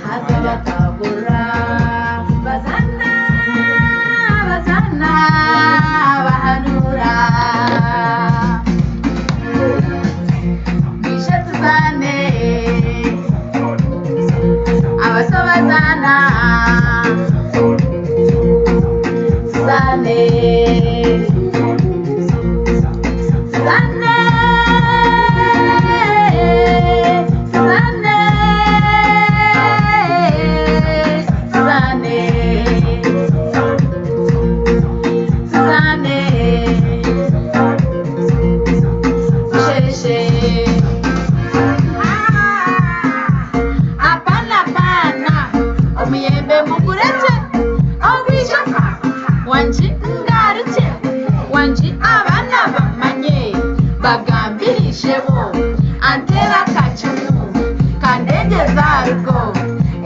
Haza bakagura. Bazana, bazana, bahanura. Mwije tuzane, abato bazana. Tuzane, tuzane, tuzane, tuzane, tuzane, tusheshe. Apana, apana, omuyembe mugurekye, obwija wangi ngarukye, wangi abaana bamanye, bagambirishebo, antera akacumu, kandegyeza aha rugo,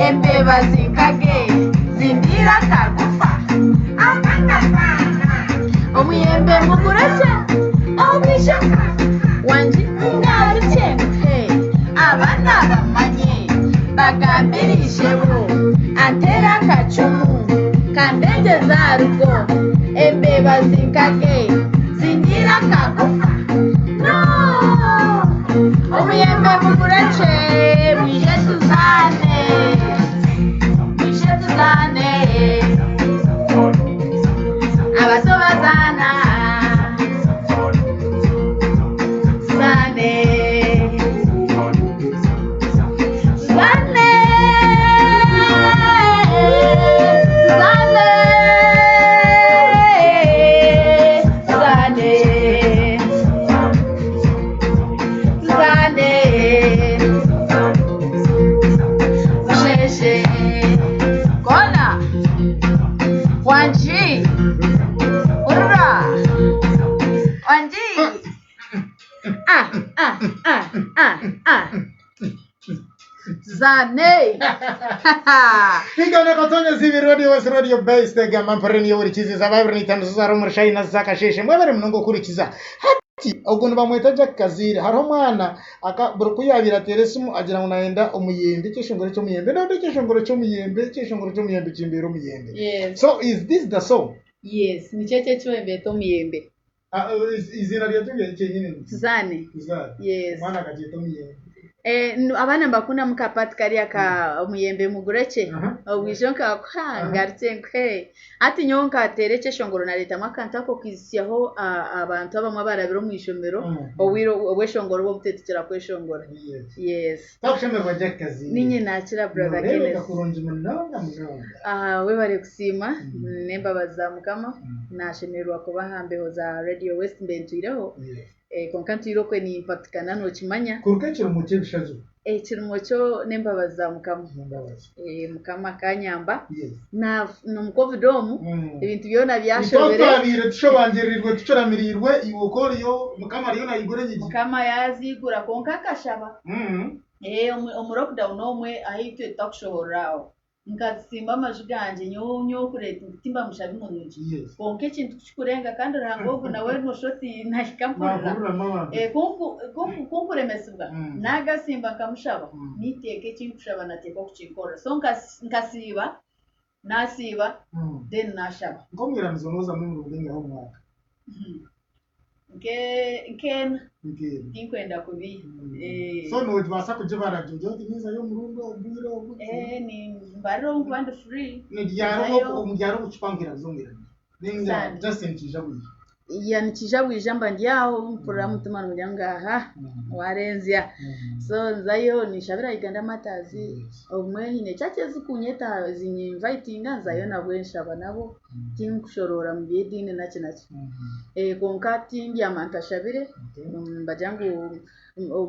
embeba zinkage, zindiire akagufa. Apana, apana, omuyembe mugurekye, obwija wangi ngarukye, hey, abaana bamanye, bagambirishebo, antera akacumu, kandegyeza aha rugo, embeba zinkage, zindiire akagufa. No! Omuyembe mugurekye, mwije tuzane, mwije tuzane, abato bazana, tuzane, tuzane, tuzane, tuzane, tuzane, tusheshe. Kona, wanji, urra, wanji. Ah, ah, ah, ah, ah. Tuzane. Ingana kotonya zivi radio west radio based gamba mpureni yoburikiziza babiri n'itano zuzara omurishayi na zakasheshe mwebare munonga okurikiza hati ogu nibamweta Jack Kaziire hariho omwana aka buri ku yabaire ateera esimu agira ngu nayenda omuyembe ekyeshongoro ky'omuyembe nonda ekyeshongoro ky'omuyembe ekyeshongoro ky'omuyembe kimbeere omuyembe. Yes. So is this the song? Yes, nikyo ekyo ekiwembeeta omuyembe. Ah, iziina ryakyo kyenyini ni Tuzane. Tuzane. Yes. Omwana akagyeta omuyembe. Eh, abaana nibakunda muka part kariya ka omuyembe mugurekye. Obwijo nkakuha ngarukye nkuhe. Hati nyowe nkateera ekyeshongoro nareetamu akantu ako kwijutsyaho abantu abamwe abarabire omu ishomero obwire obweshongoro obu obutetukira kweshongora. Yes. Yes. Twakushemererwa Jack Kaziire. Ninye nakira brother Noreebeka Kenneth. kurungi munonga munonga. Ah, webare kusiima n'embabazi za Mukama. Nashemererwa kuba aha mbeho za Radio West mbe ntwireho. Yes. Eh, kwonka ntwire okwe nimpatikana nokimanya. Kuruka ekirumo ky'ebishaju. Ekirimo kyo n'embabazi za Mukama. N'embabazi. Eh, Mukama akanyamba. Yes. Na n'omu covid omu ebintu byona byashobire. Twabaire tushobangirirwe tucuramiriirwe iwe okoriyo Mukama ariyo nayigura enyigi. Mukama yazigura kwonka akashaba. Eh, omu lockdown omwe ahu itwe tutakushohorera aho. Nkasimba amaju gangye nyowe nyowe kureeta ngu timba mushabi murungi. Yes. Kwonka ekintu kukikurenga kandi Ruhanga ogu nawe nosha oti nahika mpurira. Nahuriramu abantu. Eh, kunkuremesibwa nagasimba nkamushaba niteeka ekinkushaba nateekwa kukinkorera. So nkasiiba, nasiiba, then nashaba. Nk'omwiramizo nozamu emirundi engahi omu mwaka? Nkeena. Nkeena. Tinkwenda kubiiha. Eh. So nobaasa kugibara gye ogire oti ninzayo omurundi ogu obwire obu. Eh, nimbarira obu nkuba ndi free. Niryari Nzayo. obu okukipangiraza omwiramizo? Ninga Sunday. just nikiija bwija? Ya nikiija bwija mba ndi aho mpurira omutima nigugira ngu aha warenzya. So nzayo ninshabira Uganda Martyrs. Obumwe haine church ezikunyeta zinyinvitinga nzayo nabwe nshaba nabo. Tinkushoroora mu by'ediini naki naki. Eh, kwonka tindyama ntashabire. Nibagira ngu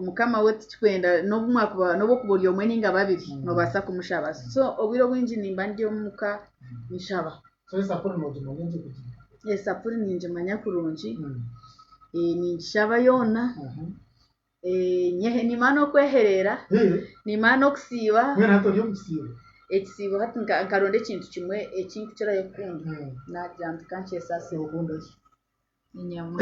Mukama we tikikwenda n'obu mwakuba n'obu okuba ori omwe ninga babiri nobaasa kumushaba. So obwire obwingi nimba ndi omuka nshaba. So esapuri nogimanya gye kugira? Esapuri ningimanya kurungi. Eh, ningishaba yoona. Eh, nimara n'okweherera, nimara n'okusiiba. Mbwenu hati ori omu kisiibo? Ekisiibo hati nkaronda ekintu kimwe ekinkukirayo kukunda. Nagira nti kankyesaasire. Okunda ki? Enyama.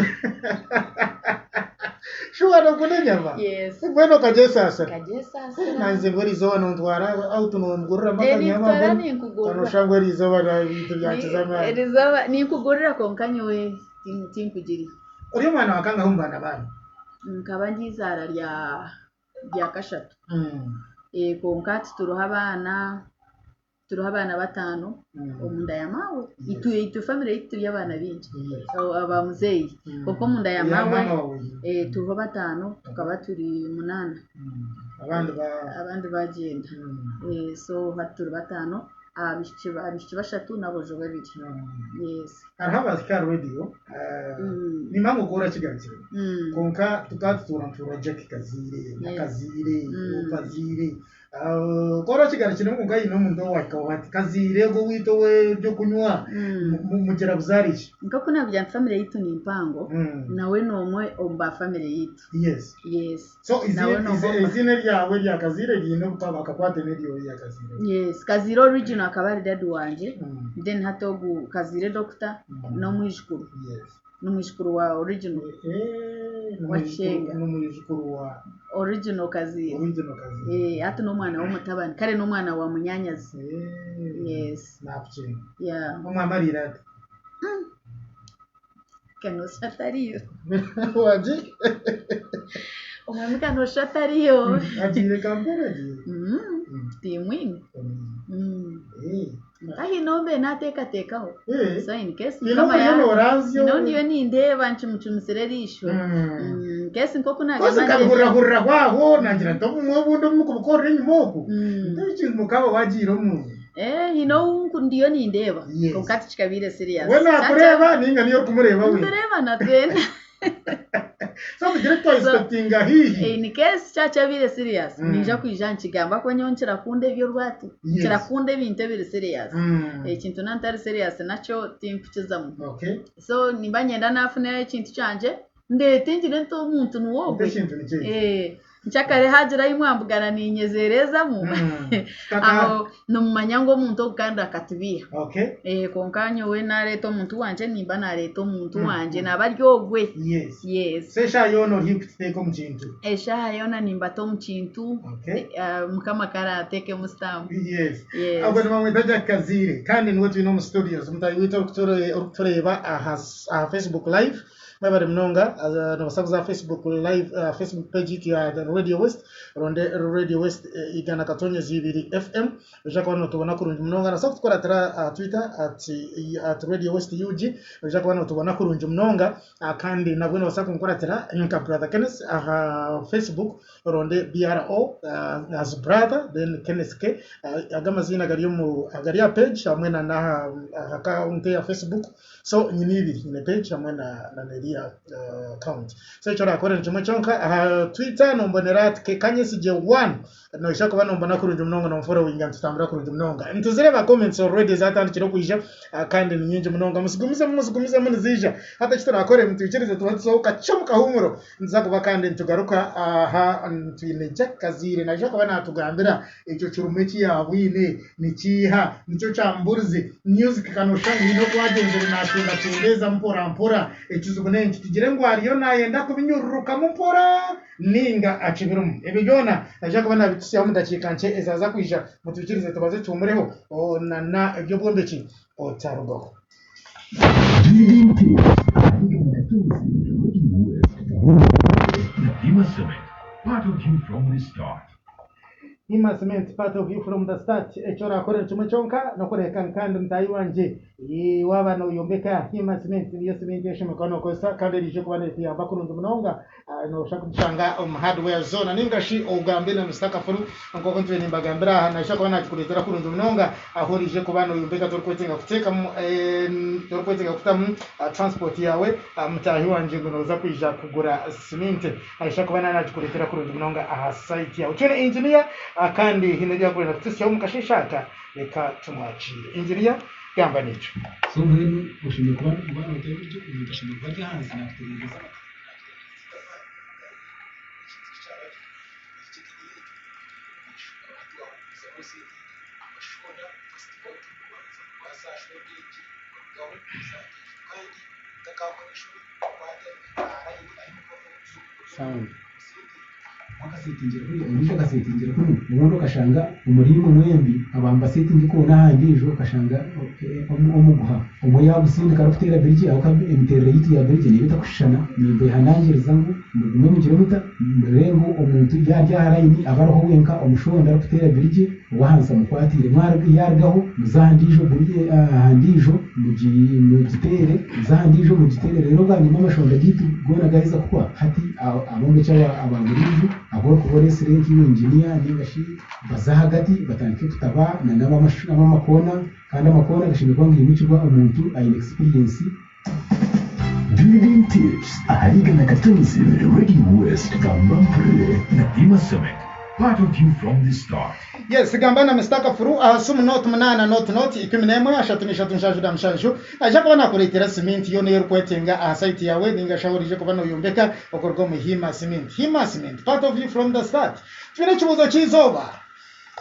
Shuwa nokunda enyama? Yes. Mbwenu okagyesaasira? Nkagyesaasira. Nanze mbwenu erizooba nontwara out nonguriramu Eh, akanyama ninkutwara mbwenu ninkugurira. noshusha ngu erizooba ebintu byankiza amaani. Erizooba ninkugurira kwonka nyowe tinkugirya. Ori omwana wa kangahi omu baana banyu? Nkaba ndi eizaara rya kashatu. Kwonka hati turiho abaana Turiho abaana bataano omunda ya maawe. Itwe itwe family yaitu turi abaana baingi aba muzeeyi kwonka omunda ya maawe turiho bataano tukaba turi munaana abandi baagyenda so hati turi bataano abaishiki bashatu n'aboojo babiri. Yes. Hariho abahika aha rediyo nimba ngu orakigarukire kwonka tukaba tutuura nituhurira Jack Kaziire na Kaziire Kaziire Ku orakigarukiremu kwonka haine omuntu owahika ati Kaziire ogwo owaitu ow'ebyokunywa mugira buzaare ki? Nk'oku naakugira nti famire yaitu ni mpango, nawe n'omwe omu ba famire yaitu. Yes. Yes. So Nawe n'omwe omu ba. eiziina eryawe erya Kaziire riine akakwate n'eryowe erya Kaziire? Yes. Kaziire original akaba ari dadi wangye, then hati ogu Kaziire doctor n'omwijukuru. Yes. N'omwijukuru wa original. Wa Kishenga. N'omwijukuru wa. Original Kaziire. Original Kaziire. Eh, hati n'omwana w'omutabani kare n'omwana wa munyanyazi. Yes. Nakukinga. Yeah. Omwamariire ata? Kanosha atariyo. Wagi? Omwami kanosha atariyo. Agiire Kampala agiire? Timwine. Nkahi nombe nateekateekaho. So in case Haine Mukama oriyo ya nooranzya Haine ndiyo nindeeba nkimucumisire eriisho. In case nk'oku Kozi naagamba nti nkabihurira-huriraho aho naagira nti obumwe obundi obu murikubikorera enyima oku, nti mukaba waagiire omu. Eh, haine ou ndiyo nindeeba. Yes. Kwonka tikikabaire serious. We naakureeba nainga niiwe orikumureeba we? Nitureebana twena. So tugire twa expectinga haihi. In case kyaba kyabaire serious, Mm. ninja kwija nkigamba ahakuba nyowe nkira kunda eby'orwatu. Yes. Nkira kunda ebintu ebiri serious. Ekintu na ntari serious nakyo tinkukizamu. Okay. So nimba niinyenda nafuna ekintu kyangye, ndeete ngire nti omuntu niwe Nti ogwe. ekintu nikyo eki. Eh, nkyakare haagira ahi mwambugana ninyezeerezamu, aho nimumanya ngu omuntu ogu kandi akatubiiha. Okay. Eh, kwonka nyowe naareeta omuntu wangye nimba naareeta omuntu wangye naaba ari ogwe. Yes. Yes. So eshaaha yoona ori haihi kututeeka omu kintu. Eshaaha yoona nimbata omu kintu, Okay. Mukama ku araateekemu sitampu. Yes. Yes. Ogwo nibamweta Jack Kaziire kandi niwe twine omu studios. Mutaahi waitu orikutureeba aha Facebook live. Mwebare munonga nobaasa kuza aha Facebook live aha Facebook page yaitu ya Radio West oronde Radio West igana katonyezi ibiri FM noija kuba notubona kurungi munonga nobaasa kutukuratira aha Twitter at Radio West UG noija kuba notubona kurungi munonga kandi nabwo nobaasa kunkuratira nka Brother Kenneth aha Facebook oronde BRO as brother then Kenneth K ago amaziina gari omu agari aha page hamwe na n'aha account eya Facebook. So nyine ibiri, nyine page hamwe na na neriya account. So eki orakore ni kimwe kyonka aha Twitter nombonera at Kekanyesigye one noija kuba nombona kurungi munonga nomforowinga nitutambura kurungi munonga. Nituzireeba comments already ezatandikire okwija kandi ni nyingi munonga muzigumizemu muzigumizemu niziija. Hati eki turakore mutwikirize tube tuzeho kakye omu kahuumuro nituza kuba kandi nitugaruka aha twine Jack Kaziire naija kuba natugambira Ekyo kirume eki yaabwine nikiiha? Nikyo kyamuburize. Music ka nooshusha ngu haine oku agyenzire naacundacundeeza mpora mpora. Ekizibu n'enki? Tugire ngu ariyo naayenda kubinyururukamu mpora nainga akibirimu? Ebyo byona naija kuba naabitutsyaho omu dakiika nkye ezaaza kwija. Mutwikirize tubanze tuhumureho na eby'obwombeki otarugaho. Hima Cement, part of you from the start. Hima Cement part of you from the start eki orakore ni kimwe kyonka n'okureka ngu kandi mutaahi wangye waaba noyombeka Hima Cement niyo cement eshemereire kuba nokozesa kandi eriije kuba nekuyamba kurungi munonga nobaasa kugishanga omu hardware zoona ninga shi ogambe na Mister Kafuru nk'oku ntwire nimbagambira aha naija kuba nakikureetera kurungi munonga ahu oriije kuba noyombeka torikwetenga kuteekamu torikwetenga kutamu transport yaawe mutaahi wangye ngu noza kwija kugura cement. Naija kuba naanagikureetera kurungi munonga aha site yaawe. Twine engineer kandi haine ebi arikwenda kutuhitsyaho omu kasheeshe aka, reka tumwakiire. Engineer, gamba naitwe. So mbwenu oshemereire kuba waaba noota ebiryo omuntu ashemereire kuba ari ahansi naakutereereza. Sound. Omwe akasetingira kuri ondiijo akasetingira kunu obundi okashanga omuri imwe mwembi abantu basetinga ekoona aha ndiijo okashanga omuguha omwe yaagusindika arikuteera birigi ahabw'okuba emiteerere yaitu ya birigi neeba etakushushana nimbehanangiriza ngu mugume mugire muta mureebe ngu omuntu yaari aha layini abe ariho wenka omushonda arikuteera birigi ow'ahansi amukwatiire yaarugaho muze aha ndiijo aha ndiijo mugiteere muze aha ndiijo mugiteere reero bwanyima amashonda gaitu goona gaaheza kuhwa hati abombeki aba buriijo abu orikuba oreetsire nk'iwe inginiya nainga shi baze ahagati batandike kutaba n'ab'amakoona kandi amakoona gashemereire kuba nigaimukibwa omuntu aine experience. Building Tips ahari Igana Katonzi Radio West Gamba Mpurire na Hima Cement, part of you from the start. Yes, gamba na Mister Kafuru aha simu noti munaana noti noti 13 33 77 aija kuba nakureetera siminti yoona ei orikwetenga aha site yaawe ninga shi ahu oraije kuba noyombeka okuruga omu Hima Cement. Hima Cement, part of you from the start. Twine ekibuuzo ky'eizooba.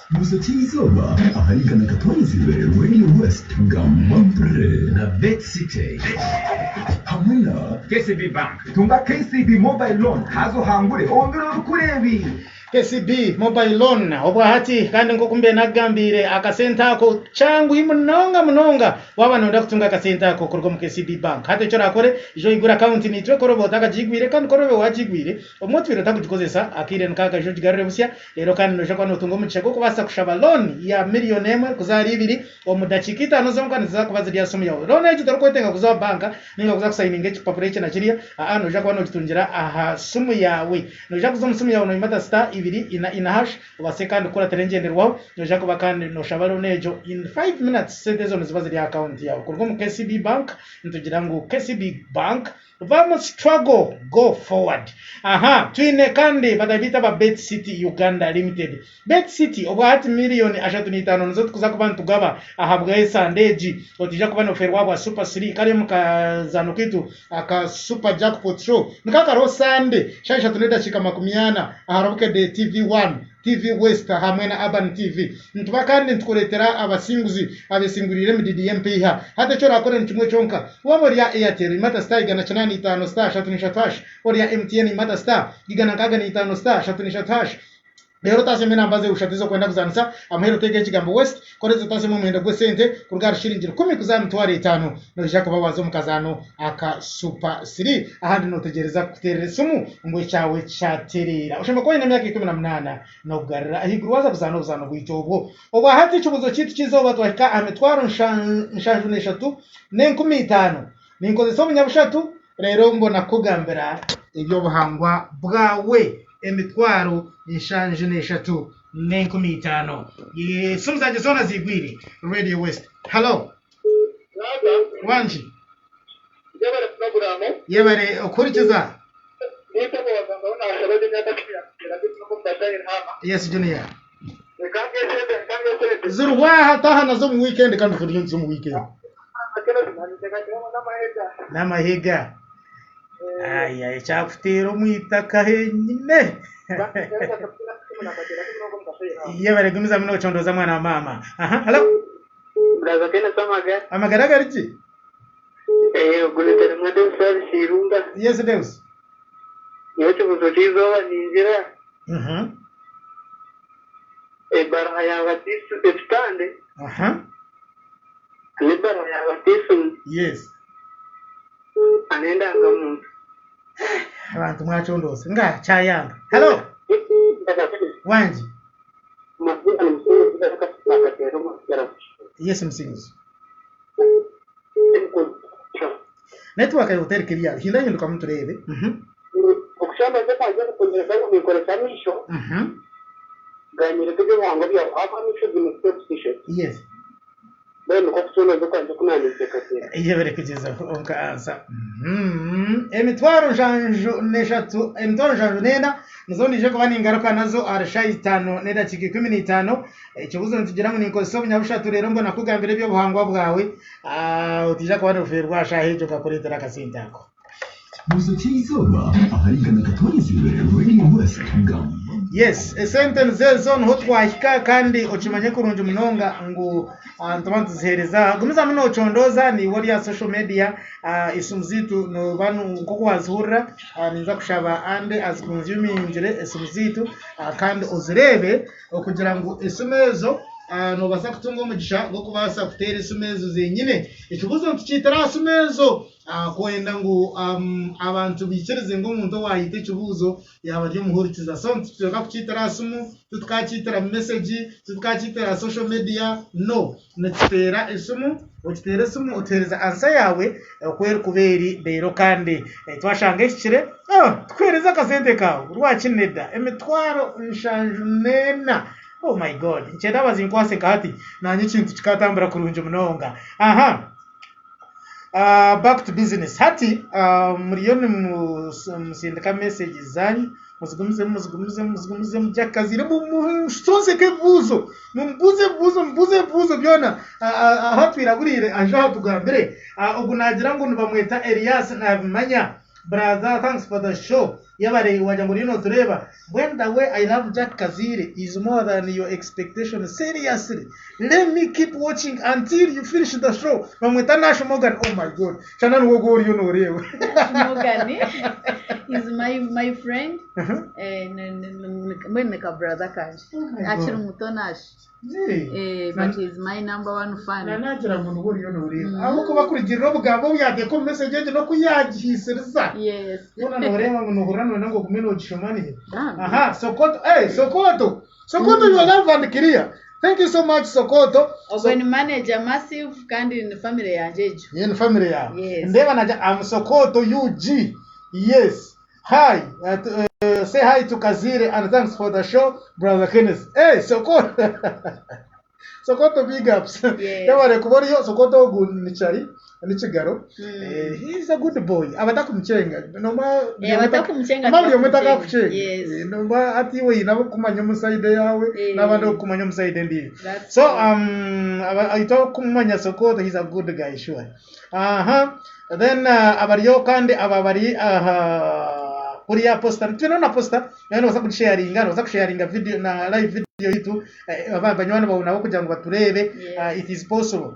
Ekibuuzo ky'eizooba ahari Igana Katwenzire Radio West Gamba Mpurire na Bet City hamwe na. KCB Bank, Tunga KCB Mobile Loan haza ohangure omu biro bikuru ebi. KCB Mobile Loan obwahati kandi nk'oku mbaire nakugambiire akasente ako kyanguhi munonga munonga waaba noyenda kutunga akasente ako kuruga omu KCB Bank. Hati eki orakore ija oigure akawunti naitwe ku oraabe otakagigwire kandi ku oraabe waagigwire obumwe otwire otakugikozesa akaire nikaka ija ogigarure busya reero kandi noija kuba nootunga omugisha gw'okubaasa kushaba loan ya miriyoni emwe kuza ahari ibiri omu dakiika itaano zonka niziza kuba ziri aha simu yaawe. Loan egi torikwetenga kuza aha banka ninga kuza kusayininga ekipapura eki na kiriya, aa noija kuba noogitungira aha simu yaawe. Noija kuza omu simu yaawe noimata star ibiri ina ina hash obaase kandi kukuratira engyenderwaho. Noija kuba kandi noshaba loan egyo in five minutes sente ezo niziba ziri aha account yaawe. Kuruga omu KCB Bank nitugira ngu KCB Bank va mu struggle go forward. Aha twine kandi bataahi baitu aba Bet City Uganda Limited. Bet City obwahati miriyoni ashatu n'itaano nizo tukuza kuba nitugaba ahabw'esande egi. Otaija kuba nofeerwa ahabwa Super Three kari omu kazaano kaitu aka Super Jackpot Show niko akariho Sande shaaha ishatu n'edakiika makumi ana ahari Bukedde TV One, TV West hamwe na Urban TV. Nituba kandi nitukureetera abasinguzi abeesinguriire emididi y'empiiha. Hati eki oraakore ni kimwe kyonka, waaba ori aha Airtel imata star 185 star 33 hash, ori aha MTN imata star 165 star 33 hash, Reero otaasemu enamba ze ushatu ezi orikwenda kuzaanisa, amuheru oteekeho ekigambo West, kora ezi otaasemu omuhendo gw'esente kuruga ahari shiringi rukumi kuza aha mitwaro etaano. Noija kuba waaza omu kazaano aka Super Three. Ahandi nootegyereza kukuteerera esimu ngu ekyawe kyatereera. Oshemereire kuba oine emyaka 18 n'okugarura ahaiguru waaza kuzaana obuzaano bwaitu obwo. Obwa hati ekibuuzo kyaitu ky'eizooba twahika aha mitwaro nshanju n'eshatu n'enkumi itaano. Ninkozesa obunyabushatu reero mbona kukugambira eby'obuhangwa bwawe emitwaro nshanju n'eshatu n'enkumi itaano. Esimu zangye zoona ziigwire. Radio West. Halo. Wangi. Yebare okuhurikiza. Yes Junior. Zirwaha taha nazo omu weekend kandi turi omu weekend. N'amahega. Aya ekyakuteera omu itaka henyine. Yebare gumizamu nocondoza mwana wa maama. Aha, halo. Brother Kenneth Amagara. Amagara gari gye? Eh, ogu ni Taremwa Deus Service Irunga. Yes Deus. Nyowe ekibuuzo ky'eizooba ningira Ebaruha ya Batiisi ebitande n'ebaruha ya Batiisimu n'endangamuntu. Abantu mwacondooza nga kyayamba. Halo. Wangi. Yes Musinguzi. Network yawe teri clear. Hinda hindukamu tureebe. Okushambaza kwangye kukungira ngu ninkoresa amaisho ganyereka eby'obuhangwa byawe ahakuba amaisho gaine steps ishatu. Yes. Mbwenu nikwo kucondooza kwangye oku naaninteekateeka. Yebare kugyezaho onka ansa. Emitwaro nshanju n'eshatu, emitwaro nshanju n'ena nizo ndije kuba ningaruka nazo ahari shaaha itaano n'edakiika ikumi n'itaano. Ekibuuzo nitugira ngu ninkozesa obunyabushatu reero mbona kukugambira eby'obuhangwa bwawe. Otaija kuba nofeerwa aha shaaha egyo nkakureetera akasente ako. Ekibuuzo ky'eizooba ahari Igana Katwenzire Radio West Gamba. Yes, esente nizezo niho twahika kandi okimanye kurungi munonga ngu nituba nituziheereza. Gumizamu noocondooza naiwe ori aha social media esimu zaitu nooba nk'oku waazihurira ninza kushaba Andy azikonzumingire esimu zaitu kandi ozireebe okugira ngu esimu ezo noobaasa kutunga omugisha gw'okubaasa kuteera esimu ezo zenyine. Ekibuuzo nitukiitira aha simu ezo kwenda ngu abantu baikirize ngu omuntu owaayita ekibuuzo yaaba ari omuhurikiza. So nituteekwa kukiitira aha simu, titukakiitira mu mesegi, titukakiitira aha social media, no. Nituteera esimu, okiteera esimu otuheereza ansa yaawe oku erikuba eri reero kandi twashanga ehikire, tukuheereze akasente kaawe. Rwaki neda? Emitwaro nshanju n'ena. Oh my God! Nikyenda bazinkwase nka hati, naanye ekintu kikatambura kurungi munonga. Aha. Back to business hati muriyo nimusindika message zanyu muzigumizemu muzigumizemu muzigumizemu Jack Kaziire mumusonseke ebibuuzo mumubuuze ebibuuzo mumubuuze ebibuuzo byona ahu atwiraburiire aije aha atugambire ogu naagira ngu nibamweta Elias nabimanya brother thanks for the show yebare wagira ngu oriyo notureeba mbwenu the way I love Jack Kaziire is more than your expectation seriously Let me keep watching until you finish the show. Bamweta Nash Morgan. Oh my God. Shana niwe ogwo oriyo nooreeba. Nash Morgan is my friend. Eh, mbwenu ni ka brother kangye. Oh my Akiri God. muto Nash. Yeah. Eh, but he's my number one fan. Na nagira ngu niwe oriyo nooreeba. Ahabw'okuba kurugiirira obugambo obu yaateeka omu message egi n'oku yaagihiisiriza. Yes. Hoona nooreeba ngu noohurira nooyenda ngu ogume noogishoma nihe. Damn. Aha, Sokoto. Hey, Sokoto. Sokoto you are love and clear. Thank you so much Sokoto. Ogwe ni manager massive kandi ni family yangye egyo. Ye ni family yawe. Yes. Ndeeba nagira am Sokoto UG. Yes. Hi. Say hi to Kazire and thanks for the show brother Kenneth. Hey Sokoto. Sokoto big ups. Yes. Yebare kuba oriyo Sokoto ogu ni Chari ni Kigaro. He is a good boy. Abatakumucenga noma Eh, abatakumukyenga noma buri omwe tibakumucenga. takakucenga. Yes. Noma hati iwe oine abokumanya omu side eyaawe Eh. n'abandi abokukumanya omu side endiijo. That's So true. itwe abakumumanya Sokoto he's a good guy sure. Aha. Then abariyo kandi aba bari aha kuriya posta twine na posta nayo nobaasa kugisharinga nobaasa kusharinga video na live video yitu banywani bawe nabo kugira ngu batureebe. Yes. It is possible.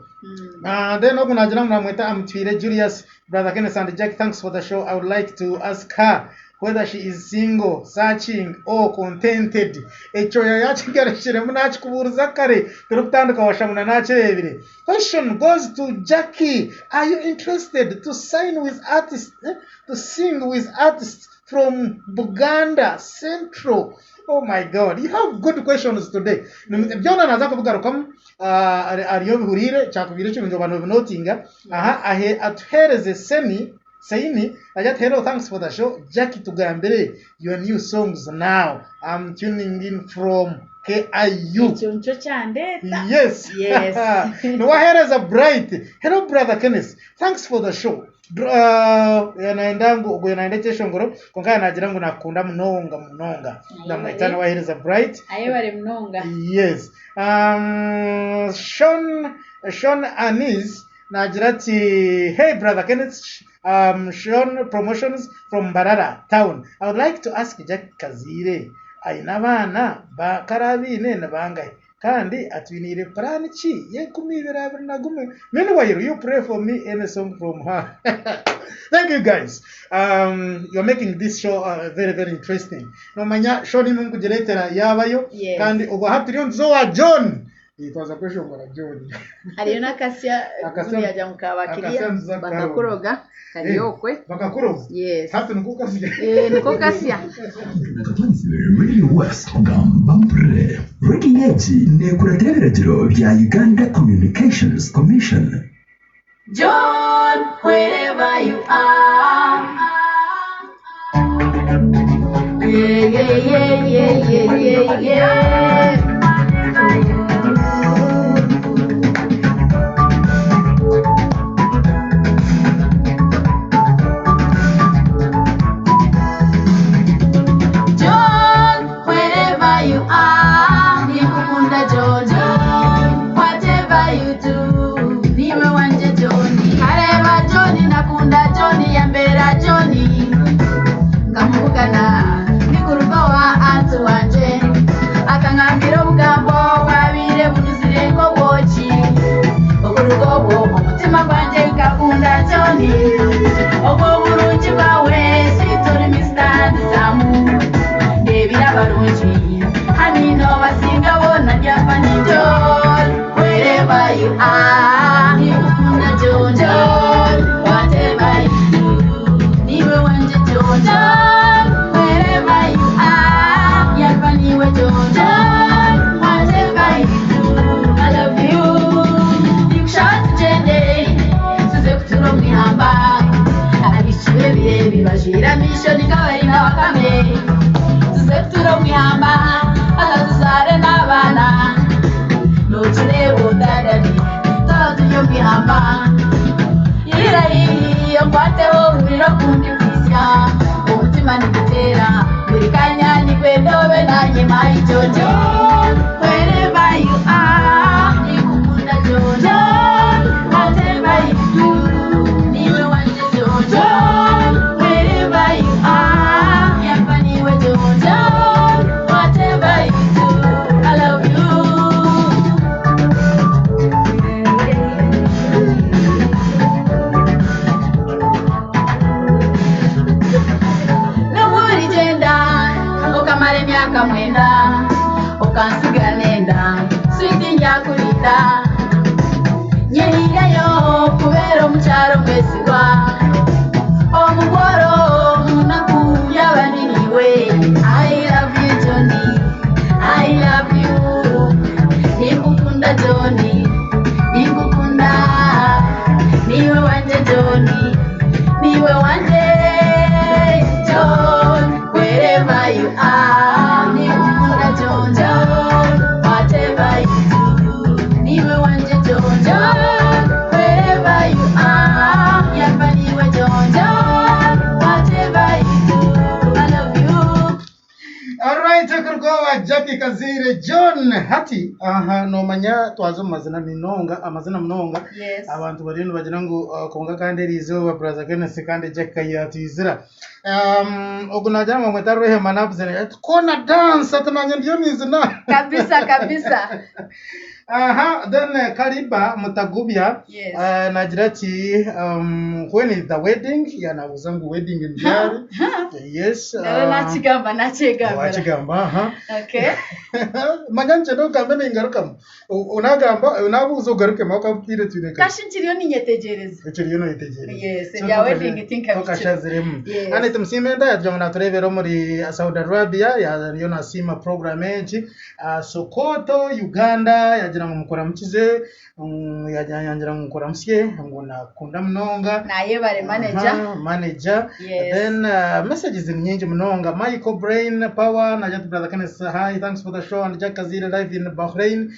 Then ogu nagira ngu namweta Amutwire Julius, brother Kenneth and Jack, thanks for the show. I would like to ask her whether she is single, searching or contented. Ekyo yakigarukiremu nakikubuuriza kare turikutandika washanga na nakireebire. Question goes to Jackie, are you interested to sign with artists, to sing with artists from Buganda Central? Oh my God, you have good questions today. Byona naza kubigarukamu ariyo bihuriire kyakubaire ekirungi oba nobinotinga. Aha ahe atuheereze seni Seini agira ati hello thanks for the show Jackie tugambire your new songs now I'm tuning in from KIU. Ekyo nikyo kyandeeta. Yes. Yes. Niwaheereza Bright. Hello brother Kenneth. Thanks for the show. Nayenda ngu ogwo nayenda ekyeshongoro kwonka naagira ngu nakukunda munonga munonga. Ndamweta Niwaheereza Bright. Ayebare munonga. Yes. Sean Anis naagira ati hey brother Kenneth Sean Promotions from Mbarara town. I would like to ask Jack Kaziire aine abaana ba kare abaine ni bangahi? Kandi atwiniire puraani ki y'enkumi ibiri abiri na gumwe? Meanwhile, you pray for me any song from her. Thank you guys. You're making this show very very interesting. Nomanya show nimwe mukugireetera yaabayo Yes. kandi obwo hati turiyo nituza owa John. Twaza kweshongora John. Hariyo n'akasya Akasya- obundi yagira ngu kabakiriya akasya nituza kukaronda. bakakuroga kari okwe. Bakakuroga? Yes. Hati niko kasya. Niko kasya. Radio West gamba mpurire. Radio egi neekuratira ebiragiro bya Uganda Communications Commission. John, wherever you are. Yeah, yeah, yeah, yeah, yeah, yeah, yeah. John, wherever you are, nikukunda John. Whatever you do, niwe wanje John. Kareba John, nakunda John, yambera John. Nkamubugana, nikuruka wa antu wanje. Johnny Obwo burungi bwawe sweet ori Mr Handsome Ndebire abarungi Honey nobasinga boona Ryafani John Wherever you are Nikukunda John John Whatever you do Niwe wangye John John Wherever you are Yaba niwe John John Whatever you do I love you Nikushaba tugyende Tuze kutura omu ihamba Abaishiki b'ebirebi bajwaire amaisho ninga bari nka bakame Tuze kutura omu ihamba Haza tuzaare n'abaana Nokireeba odadari Twaba turi omu ihamba Yirira haihi onkwateho ohurire oku ndikwitsya Omutima niguteera buri kanya Nikwenda obe nanye my John John Wherever you are Nikukunda John John Whatever you do Niwe wangye John John Wherever you are Yaba niwe John John Whatever you do I love you. N'obu origyenda okamara emyaka mwenda okansiga nenda sweet ndyakurinda nyehireyo kubeera omukyaro mwesigwa omugworo omunaku yaba niniwe I love you Johnny I love you nikukunda Johnny nikukunda niwe wanje Johnny niwe wanje John wherever you are nikukunda John John whatever you do niwe wanje John John wherever you are yaba niwe John John whatever you do I love you. Alright, kurgowa Jackie Kazire John hati aha nomanya twaza omu mazina minonga amazina munonga. Yes. Abantu bariyo nibagira ngu konka kandi eri izooba brother Kenneth kandi Jackie yatwizira ogu nagira ngu mweta Rehema nabuzire ati kona dance ati nanye ndiyo nizina. Kabisa kabisa. Aha, then Kariba Mutagubya. Yes. Nagira ati when is the wedding yanabuza ngu wedding ndyari. Yes. Rero nakigamba nakyegambira. Wakigamba aha. Okay. Manya nkyenda ogambe ningarukamu. Unagamba unabuza ogarukemu akabwire twireka. Kashi nkiriyo ninyetegyereza. Ekiriyo noyetegyereza. Yes, So ebya wedding tinkabikira. tokashaziremu. Yes. Annet Musiime enda yagira ngu natureebera omuri Saudi Arabia yariyo nasiima program egi. Sokoto Uganda yagira ngu mukuramukize yangira ngu nkuramusye ngu nakunda munonga. Nayebare manager. Aha, manager. Yes. Then messages ni nyingi munonga. Michael Brain Power na Jet Brother Kenneth, hi, thanks for the show and Jack Kazire live in Bahrain.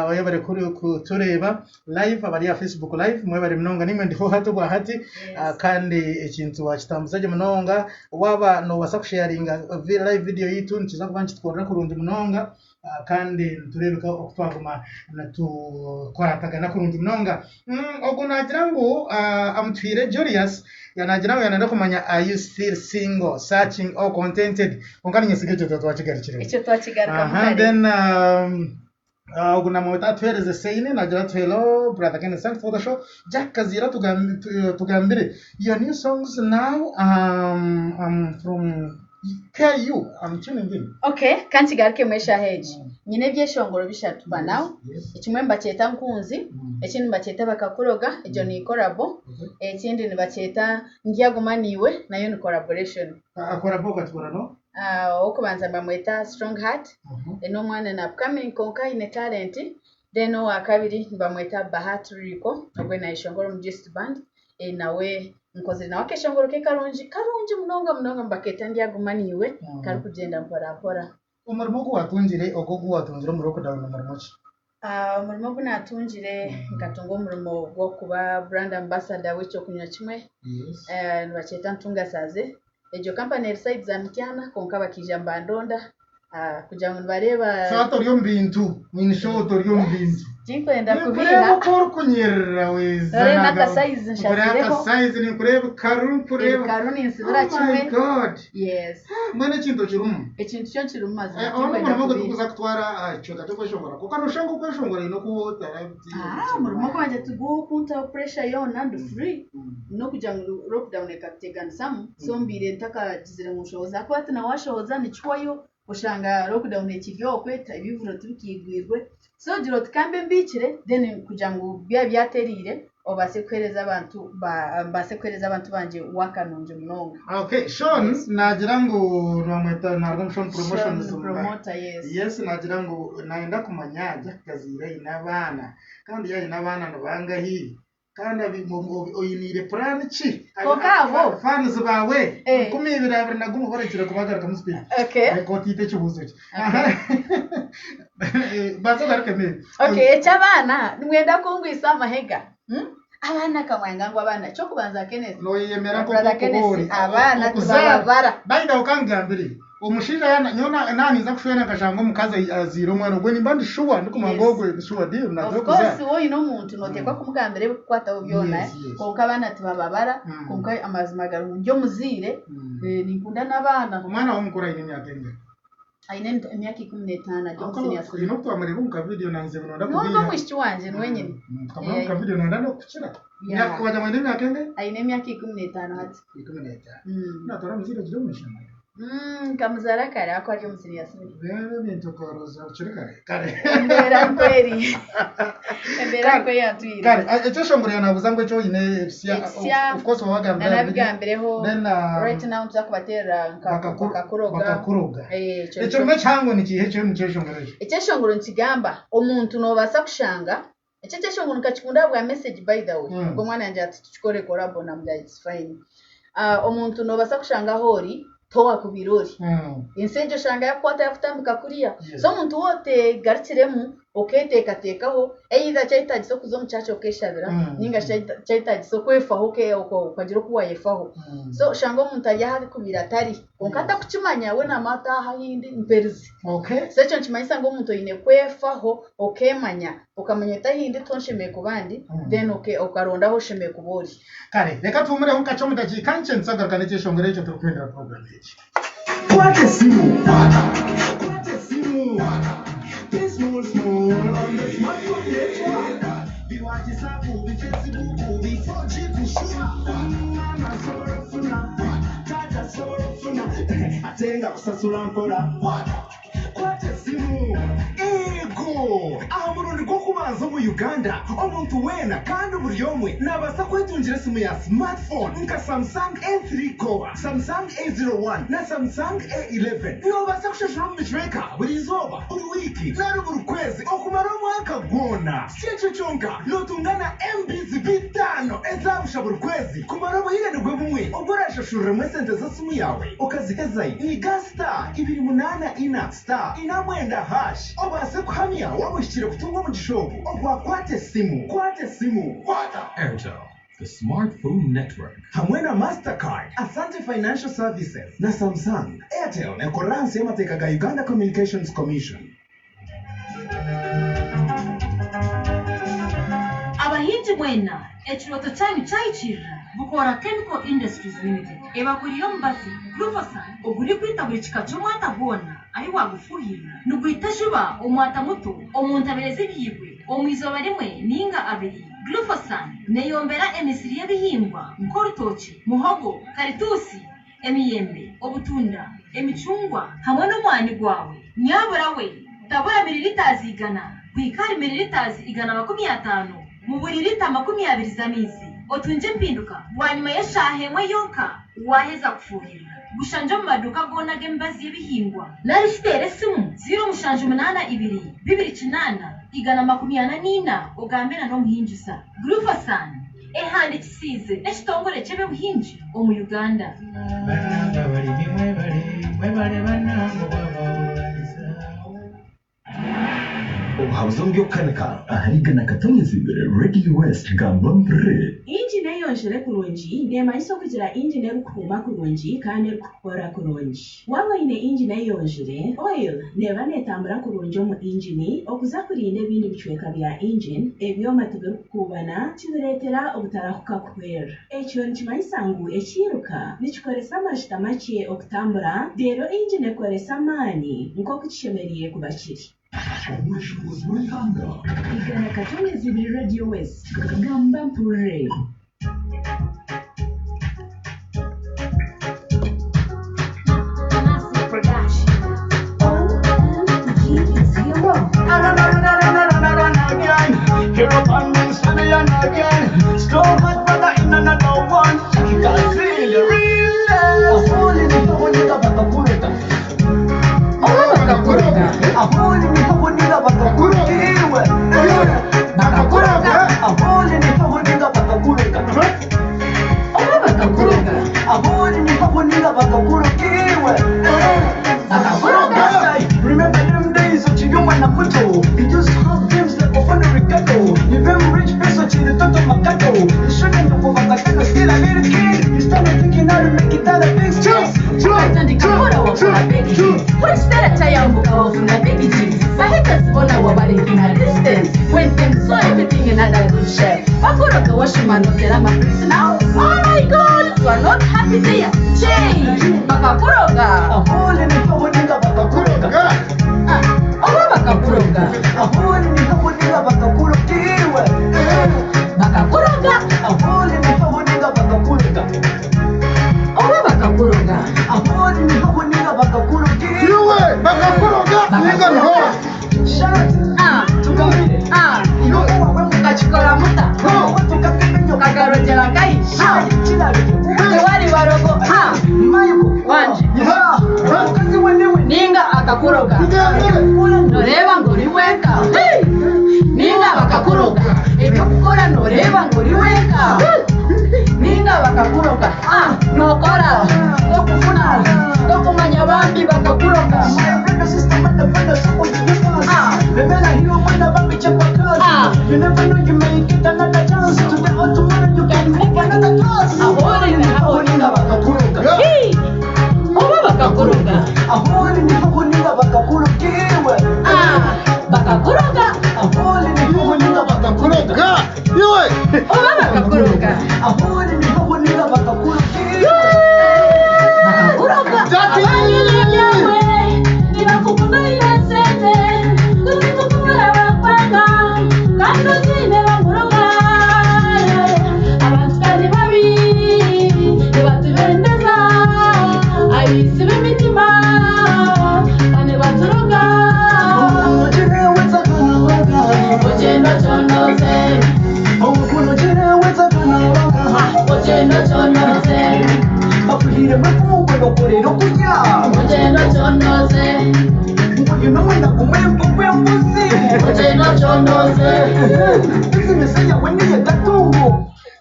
Webare kuri kutureba live abari ya Facebook live mwebare munonga nimwe ndiho hati bwa hati. Yes. Kandi ekintu wakitambuza gye munonga waba nobasa kusharinga live video yitu nikiza kuba nikitukorera kurungi munonga. Kandi nitureebeka oku twaguma natukwatagana kurungi munonga. Ogu nagira ngu amutwire Julius yanagira ngu yanenda kumanya are you still single searching or contented konka ninyesiga ekyo twakigarukiremu. Ekyo twakigarukamu Aha, kare. then ogu namweta atuhereze seine nagira ati hello brother Kenneth, thanks for the show. Jack Kazira tugambire your new songs now. I'm from KU. I'm tuning in. Okay, kankigarukemu eshaaha egi. Nyine ebyeshongoro bishatu by now. Yes. Ekimwe nibakyeta nkunzi, ekindi nibakyeta bakakuroga, egyo ni collabo. Ekindi nibakyeta ndyaguma niiwe, nayo ni collaboration. Akora boga tukora no? Ow'okubanza nibamweta Strong Heart, n'omwana na upcoming konka aine talent. Then owa kabiri nibamweta Bahati Ruriko, ogwe nayeshongora omu Gist Band. Nawe nkozire nawe akeshongoro ke karungi karungi munonga munonga nibaketa ndyaguma niiwe, karikugyenda mpora mpora. Omurimo ogu watungire ogwo ogu watungire omu lockdown omurimo ki? Omurimo ogu natungire nkatunga omurimo gw'okuba brand ambassador w'ekyokunywa kimwe. Yes. Nibakyeta Ntungasaze. Egyo company eri side za Mityana konka bakaija nibandonda. Ah, kugira ngu nibareeba So hati ori omu bintu, in short ori omu bintu. Tinkwenda Ninkureeba kubiiha. oku orikunyirira weeza. Noreeba n'akasayizi Nkureeba nshasireho. akasayizi, ninkureeba ebikaru, nkureeba. Ebikaru ninsibira Oh my kimwe. God. Yes. Mbwenu ekintu okirimu? Ekintu kyo nkirimu mazima. Eh, Ono Tinkwenda omurimo ogu kubiiha. tikuza kutwara aha kicweka ky'okweshongora kwonka noshanga okweshongora oine oku otara Ah, omurimo gwangye tigurikuntaho pressure yoona ndi free. N'okugira ngu lockdown ekatuteganisamu so mbaire ntakagizire ngu nshohoze ahakuba hati na washohoza nikihwayo oshanga lockdown ekiri okwe ebivuro tibikiigwirwe so ogira oti kambe mbiikire then kugira ngu byaba byatereire obaase kuheereza abantu mbaase kuheereza abantu bangye work nungi munonga. Okay, Sean nagira ngu nibamweta naruga omu Sean Promotions Sean Promoter, yes. Yes, nagira ngu nayenda kumanya Jack Kaziire aine abaana kandi yaaba aine abaana nibangahi? Kandi oyiniire puraani ki? Kwonka abo. Fans baawe Eh. 2021 borekire kubagarukamu speed. Okay. Reka otiite ekibuuzo ki. Banza ogaruke Mary. Okay, eky'abaana nimwenda kungwisa amahega. Hmm? Abaana kamwanga ngu abaana ekyokubanza Kenneth. Noyeyemera nk'oku Brother okuba Kenneth, ori. abaana Okuzaara. tibababara. By the way, kangambire. Omushaija yaana nyowe na naninza kushwera nkashanga omukazi azaire omwana ogwe nimba ndi shuwa ndikumanya ngu Yes. ogwe ni shuwa deal naija Of course kuzaara. waaba oine omuntu nooteekwa kumugambira ebikukwataho byona Yes, yes. kwonka abaana tibababara kwonka amazima gari ngu ndi omuzaire ninkunda n'abaana. Omwana waawe omukuru aine emyaka engahi? Aine emyaka 15 ari omu senior three. Oine obu twamureeba omu ka video nangye nonda Niwe kubiiha. omwishiki wangye niwe nyine. Tukamureeba omu ka video nonda n'okukukira. Yeah. Wagira ngu aine emyaka engahi? Aine emyaka 15 hati. 15. Natwara omuzaire ogire omu ishomero. Nkamuzaara kare ahakuba ari omu senior three. Reero ebintu okoroza bukiri kare. Kare. Embeera nikwo eri. Embeera nikwo yantwire. Kare, ekyeshongoro yanabuuza ngu eki oine ebisya. Ebisya. Of course wabagambira. Nanabigambireho. Then Right now nituza kubateerera nka bakakuroga. Bakakuroga. Eh, ekyo Ekirimu ekihango nikiiha ekiri omu kyeshongoro ekyo? Ekyeshongoro nikigamba omuntu noobaasa kushanga Eki ekyeshongoro nkakikunda ahabwa message by the way. Ogwo omwana yangira ati tukikore collabo namugira it's fine. Ah, omuntu nobaasa kushanga ahu ori towakubaire ori. Ensi egyo oshanga yakukwata yakutambika kuriya. So omuntu waaba otegarukiremu oketeekateekaho either kyayetagisa okuza omu church okeshabira ninga shi kyayetagisa okwefaho okagira oku wayefaho. So oshanga omuntu ari ahu arikubaire atari kwonka atakukimanya we naamanya ati aha ahu ndi mperize. So ekyo nikimanyisa ngu omuntu oine kwefaho okemanya. Okamanya oti ahi ndi tiho nshemereire kuba ndi, then okaronda ahu oshemereire kuba ori. Kare, reka tuhumureho kakye omu dakiika nkye nitwagaruka n'ekyeshongoro ekyo turikuhindura puroguraamu egi. Kwata esimu Kwata esimu Pay small small on the smartphone network Bi WhatsApp, bi Facebook, bi 4G kushuwa Mama asobola okufuna Taata asobola okufuna Ate nga kusasula mpola Kwata esimu! Eego! Aha murundi gw'okubanza omu Uganda, omuntu weena kandi buri omwe naabaasa kwetungira esimu ya smartphone nka Samsung A3 Core, Samsung A01 na Samsung A11. Noobaasa kushashura omu bicweka buri izooba, buri wiiki nari buri kwezi okumara omwaka gwona. Si ekyo kyonka, nootunga na MBs bitaano eza busha buri kwezi kumara obwire nibwo bumwe obu oraashashuriremu esente z'esimu yaawe okazihezayo. Nyiga star ibiri munaana ina star ina mwenda hash obaase kuhamya waaba ohikire kutunga omugisha ogu ogwa Kwata Esimu. Kwata Esimu. Airtel, the smartphone network. Hamwe na Mastercard, Asante Financial Services na Samsung, Airtel nekorera ahansi y'amateeka ga Uganda Communications Commission. Abahingi mwena ekirooto kyanyu kyahikiirira, Bukoora Chemical Industries Limited ebaguriire omubazi Glufosan ogurikwita buri kika ky'omwata gwona ahi waagufuuhirira. Nigwita juba omwata muto omu ntabire z'ebiibwe omu izooba rimwe nainga abiri. Glufosan neeyombera emisiri y'ebihingwa nk'orutookye, muhogo, karituusi, emiyembe, obutunda, emicungwa hamwe n'omwani gwawe. Nyabura we, tabura miriritazi igana kuhika ahari miriritazi 150 mu buri rita 20 z'amaizi, otungye empinduka bwanyima y'eshaaha emwe yonka waaheza kufuuhirira. Gushangye omu maduuka goona ag'emibazi y'ebihingwa nari shi teera esimu 0782 28 144 ogambe na n'omuhingisa. Glufosan. Ehandikisiize n'ekitongore ky'eby'obuhingi omu Uganda. Banange abalimi mwebale, mwebale banange obwava bulwanyisa. Obuhabuzi omu by'okukanika ahari Igana Katonyezibwe Radio West Gamba Mpurire. Ingini eyongyire kurungi neemanyisa okugira ingini erikuhuuma kurungi kandi erikukora kurungi. Waaba oine ingini eyongyire, oil neeba neetambura kurungi omu ingini okuza kurinda ebindi bicweka bya ingini, ebyoma tibirikukuubana, kibireetera obutarahuka kuhwera. Ekyo nikimanyisa ngu ekiiruka nikikoresa amajuta makye okutambura, reero ingini ekoresa amaani nk'oku kishemereire kuba kiri. Obweshongozi bw'eihanga. Igana Katonyezibiri Radio West, Gamba Mpurire. Remember them days ukiri muto You used to have dreams like Ofana Ricardo You been rich person chiri toto makato You shouldn't know makatano still a little kid You started thinking how to make it out of big sticks Watandika wafuna big G's. Wekisera kyayambuka wafuna big G's. Bahita sibona wabalekina distance. When things saw everything in another good shape. Bakoroka washumanukira ama now. Oh my God, you are not happy there. Change. Bakakuroga. Oba bakakuroga. Bakakuroga. Oba bakakuroga. Iwe bakakuroga ninga niho. Ukachikola muta. Kagarogera ngai. Tewali barogo. Wanje. Ninga akakuroga. Noreba ngo uri wenka. Ninga bakakuroga. Ebyokukora noreba ngo uri wenka. Ninga bakakuroga. Nokora. Tokufuna. Tokumanya bambi bakakuroga. You never know you may get another chance. Today or tomorrow you can move another class. Hey! Oba bakakuroga. Bakakuroga. Bakakuroga. Iwe. Oba bakakuroga. Bakakuroga.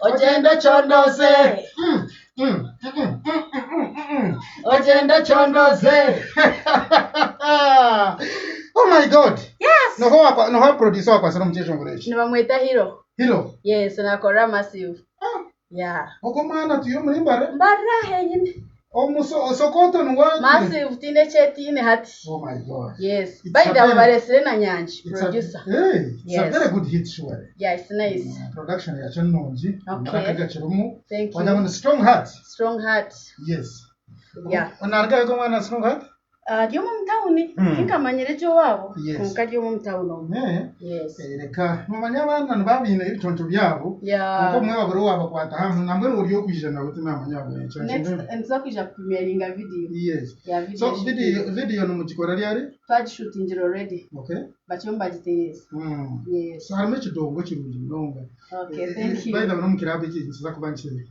Ogenda chondoze. Ogenda chondoze. Oh my God. Yes. Noho wakwa noho producer wakwasira omukyeshongoro eki. Nibamweta Hero. Hero. Yes, nakora massive. Yeah. Ogwo mwana tuyo muri Mbare? Mbare henyine. Omusokoto nuwa Massive tine kyetiine hati. Oh my God. Yes. It's By a the way, very- baresire na Nyanji It's a, producer. hey, it's Yes. a very good hit surely. Yeah, it's nice. Production yakyo nnungi. Okay. Amaraka gakirimu. Thank you. Wagira ngu ni strong heart. Strong heart. Yes. Yeah. Onargayo omwana strong heart? Ari omu mutawuni. Tinkamanyire gye owaabo. Yes. Konka ari omu mutawuni omu. Yes. Reka mumanye abaana nibabiine ebiconco byabo. Yeah. Konka omwe babiri owabakwata hamwe nambwenu ori okwija nawe tinamanya bwekyo. Next, nituza kwija kupremieringa video. Yes. Yeah, video. So video video nimugikora ryari? Twagishutingire already. Okay. Bakyo mbagiteereza. Yes. So harimu ekidongo kirungi munonga. Okay, thank you. By the way, n'omukirabo eki nikiza kuba nkiri.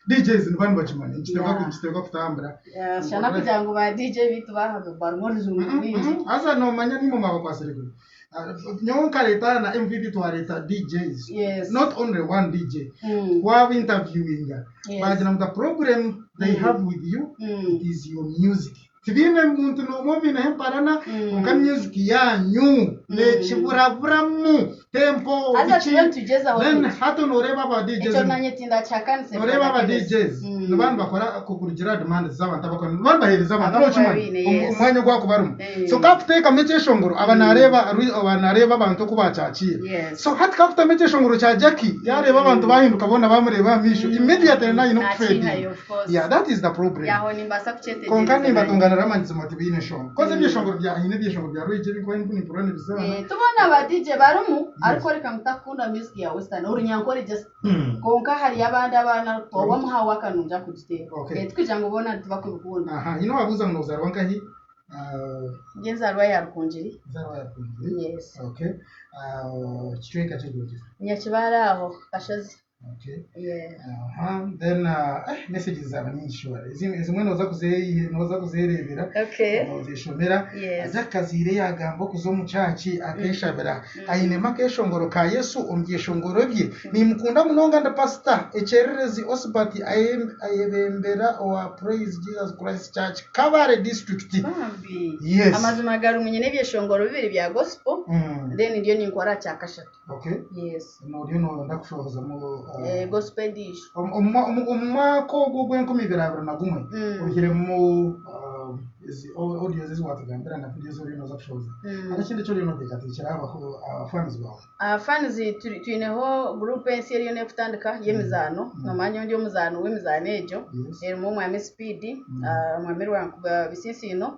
DJs niba nibakimanya nikiteekwa Yeah. nikiteekwa kutambura. Yeah, shana kugira ngu ba DJ bitu bahaga barimu orujungu rwingi. Haza nomanya nimwe mwabakwasire gwe. Nyowe nkareeta na MVP twareeta DJs. Yes. Not only one DJ. Twaba interviewinga. Yes. Bagira ngu the problem they have with you is your music. Tibiine muntu n'omwe obiineho emparana konka music yanyu. Nekiburaburamu tempo Haza biki turiyo nitugyezaho then twingi. hati noreeba aba DJs Ekyo nanye tindakihakanisa noreeba aba DJs niba nibakora kurugiirira aha demands z'abantu abakora niba nibaheereza abantu Abakuba nokimanya baine, yes. omwanya ogu akuba arimu Eh. so kakuteekamu ekyeshongoro aba nareeba aba nareeba abantu oku bakyakiira Yes. so hati kakutamu ekyeshongoro kya Jackie yareeba abantu bahinduka boona bamureeba aha maisho immediately nawe aine Nakihayo, okufadinga of course. yeah that is the problem Yaho nimbaasa kukyetegereza Kwonka nanye. nimbatunganira amazima tibaine nshonga. Koz ebyeshongoro bya haine ebyeshongoro bya Rwigi ebinkuba nimpurira nibizaana. Eh, tubona aba DJ barimu arikworeka ngu takukunda music ya western orunyankore just kwonka hariyo abandi abaana wamuha work nungi akugiteera. Okay. Eh, tikugira ngu boona tibakubikunda. Aha, haine owabuuza ngu nozarwa nkahi? Ah, Nyowe nzarwa ya Rukungiri. Nzarwa ya Rukungiri. Yes. Okay. Ah, kicweka ki Rukungiri? Nyakibare aho, Kashozi. Okay. Yeah. Aha, then eh, messages zaba nyingi sure. Ezimwe noza kuze noza kuzerebera. Okay. Nozishomera. Yes. Aza Kaziire yagamba okuza omu church akeshabira. Ainemu akeshongoro ka Yesu omu byeshongoro bye. Nimukunda munonga ndi pastor Ekyererezi Osbert ayebembera owa Praise Jesus Christ Church Kabale district. Bambi. Yes. Amazima garungi nyine ebyeshongoro bibiri bya gospel. Then ndiyo ninkora aha kyakashatu. Okay. Yes. Noriyo noyenda kushohozamu Eh, gospel endiijo. Omu mwaka ogu ogw'enkumi ibiri abiri na gumwe oihiremu ezi audios ezi watugambira na videos ezi oriyo noza kushohoza, hariho ekindi eki oriyo noteekateekyera abafans baawe? Abafans twineho group ensya eriyo nekutandika y'emizaano, nomanya nyowe ndi omuzaani w'emizaano egyo, erimu omwami Speed, omwami Rwankuba Bisinsiino,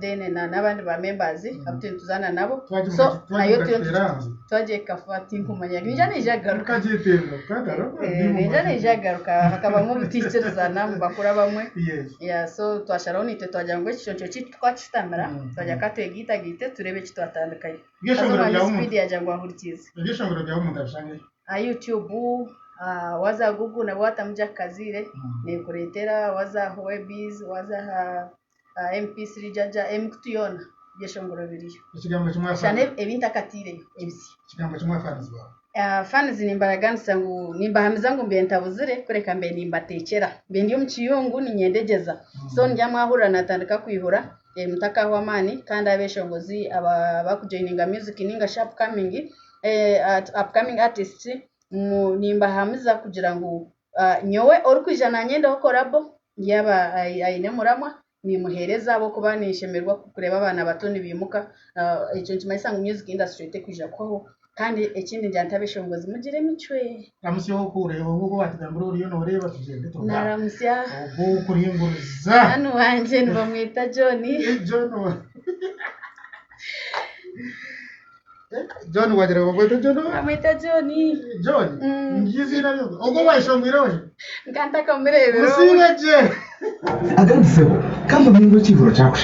then na n'abandi ba members abu turiyo nituzaana nabo, so nayo turiyo Twagyekafa tinkumanya ninja naija kugaruka. Ninja naija kugaruka hakabamu obutaikirizana omu bakuru abamwe. Yeah, so twasharaho naitwe twagira ngu ekiconco kyaitu twakishutamira twagira ka twegaitagaite tureebe eki twatandikayo. Haza omwami Speed yagira ngu ahurikiize. Ebyeshongoro byawe omuntu abishange hi? Aha YouTube, waaza aha Google nabwo waatamu Jack Kaziire neekureetera, waaza aha Webiz, waaza aha MP3 jaja emikutu yoona ebyeshongoro biriyo. Ekigambo kimwe Shana ebi ntakataireyo ebisya. Ekigambo kimwe fans baawe. Fans nimbaraganisa ngu nimbahamiza ngu mbaire ntabuzire kureka mbaire nimbateekyera. Mbaire ndi omu kiyungu ninyendegyeza. So ndyamwahurira natandika kwihura mutakaahwa amaani kandi abeshongozi abakujoininga music ninga shi upcoming upcoming artists nimbahamiza kugira ngu nyowe orikwija nanyendaho collabo Yaaba aine omuramwa, nimuheereza ahabw'okuba ninshemererwa kureeba abaana bato nibaimuka. Ekyo nikimanyisa ngu music industry terikwija kuhwaho. Kandi ekindi ningira nti abeshongozi mugire emicwe. Ramutsya ow'okureeba ogu ogu waatugambira oriyo nooreeba tugyende turuge aha. Naaramutsya. Ogu ow'okuringuriza. Munywani wangye nibamweta John. John wa. John wagira ngu bamweta John oha? Bamweta John. John? Niryo eiziina rye? Ogwo owayeshongwire ohi? Nka ntakamureebire. Musiime gye. Agandi sebo, ka mbamanye ngu ekiihuro kyakushemeza.